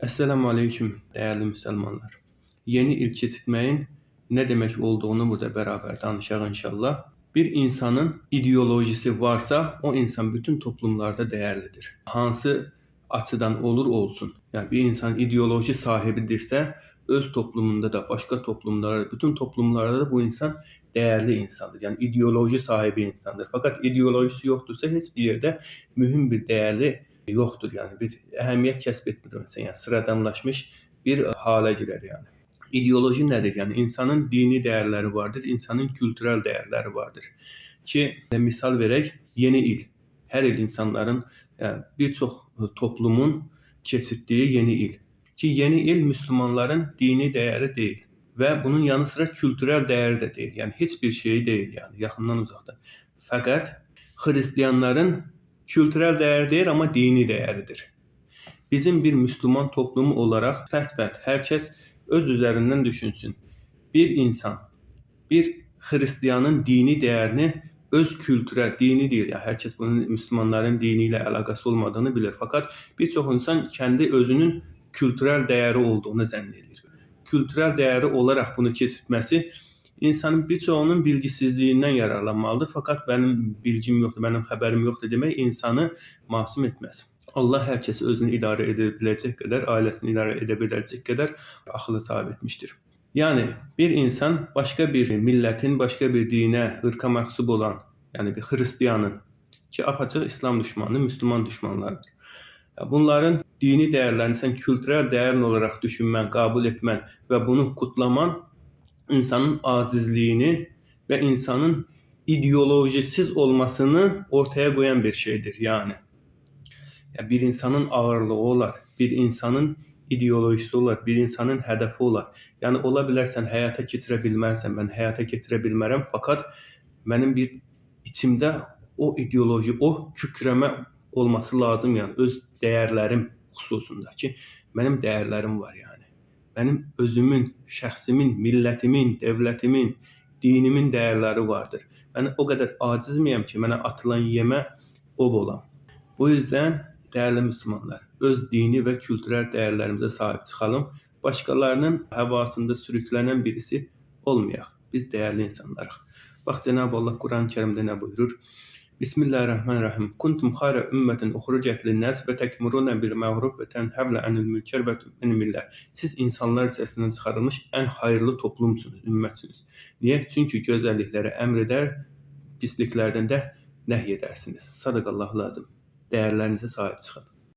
Esselamu Aleyküm değerli Müslümanlar. Yeni il keçirtməyin ne demek olduğunu burada beraber danışaq inşallah. Bir insanın ideolojisi varsa o insan bütün toplumlarda değerlidir. Hansı açıdan olur olsun. Yani bir insan ideoloji sahibidirse öz toplumunda da başka toplumlarda, bütün toplumlarda da bu insan değerli insandır. Yani ideoloji sahibi insandır. Fakat ideolojisi yoktursa hiçbir yerde mühim bir değerli yoktur. Yani bir əhəmiyyət kəsb etmir o insan. Yani sıradanlaşmış bir hala girer yani. İdeoloji nedir? Yani insanın dini değerleri vardır, insanın kültürel değerleri vardır. Ki misal verək, yeni il. Hər il insanların, yani bir çox toplumun keçirtdiyi yeni il. Ki yeni il Müslümanların dini değeri değil və bunun yanı sıra kültürel değeri de değil. Yani hiçbir şeyi değil yani yaxından uzaqdan. Fəqət Hristiyanların kültürel değeri değil ama dini değeridir. Bizim bir Müslüman toplumu olarak fərt-fərt herkes öz üzerinden düşünsün. Bir insan, bir Hristiyanın dini değerini öz kültürel, dini değil. Yani herkes bunun Müslümanların diniyle alakası olmadığını bilir. Fakat birçok insan kendi özünün kültürel değeri olduğunu zənn edir. Kültürel değeri olarak bunu keçirtməsi insanın birçoğunun bilgisizliğinden yararlanmalıdır. Fakat benim bilgim yoktur, benim haberim yoktur demek insanı masum etmez. Allah herkesi özünü idare edebilecek kadar, ailesini idare edebilecek kadar akıllı sahip etmiştir. Yani bir insan başka bir milletin, başka bir dine, ırka mahsup olan, yani bir Hristiyanın ki apaçıq İslam düşmanı, Müslüman düşmanlarıdır. Bunların dini değerlerini sen kültürel değer olarak düşünmen, kabul etmen ve bunu kutlaman insanın acizliğini ve insanın ideolojisiz olmasını ortaya koyan bir şeydir yani. Ya bir insanın ağırlığı olar, bir insanın ideolojisi olar, bir insanın hədəfi olar. Yəni ola bilər sən həyata keçirə bilmərsən, mən həyata keçirə bilmərəm, fakat mənim bir içimdə o ideoloji, o kükrəmə olması lazım yəni öz dəyərlərim xüsusunda ki, mənim dəyərlərim var yəni. Mənim özümün, şəxsimin, millətimin, devletimin, dinimin dəyərləri vardır. Mən o qədər acizmiyəm ki, mənə atılan yemə ov olam. Bu yüzden değerli Müslümanlar, öz dini ve kültürel değerlerimize sahip çıxalım. Başkalarının havasında sürüklenen birisi olmayaq. Biz değerli insanlarıq. Bax Cenab-ı Allah Quran-ı Kerimdə nə buyurur? Bismillahirrahmanirrahim. Kuntum hayra ümmetin uxricət linnas və tekmuruna bil ma'ruf və tenhavla anil münker və tu'minu billah. Siz insanlar içərisindən çıxarılmış ən hayırlı toplumsunuz, ümmətsiniz. Niyə? Çünki gözəllikləri əmr edər, pisliklərdən də nəhy edərsiniz. Sadaqallahu lazım. Dəyərlərinizə sahib çıxın.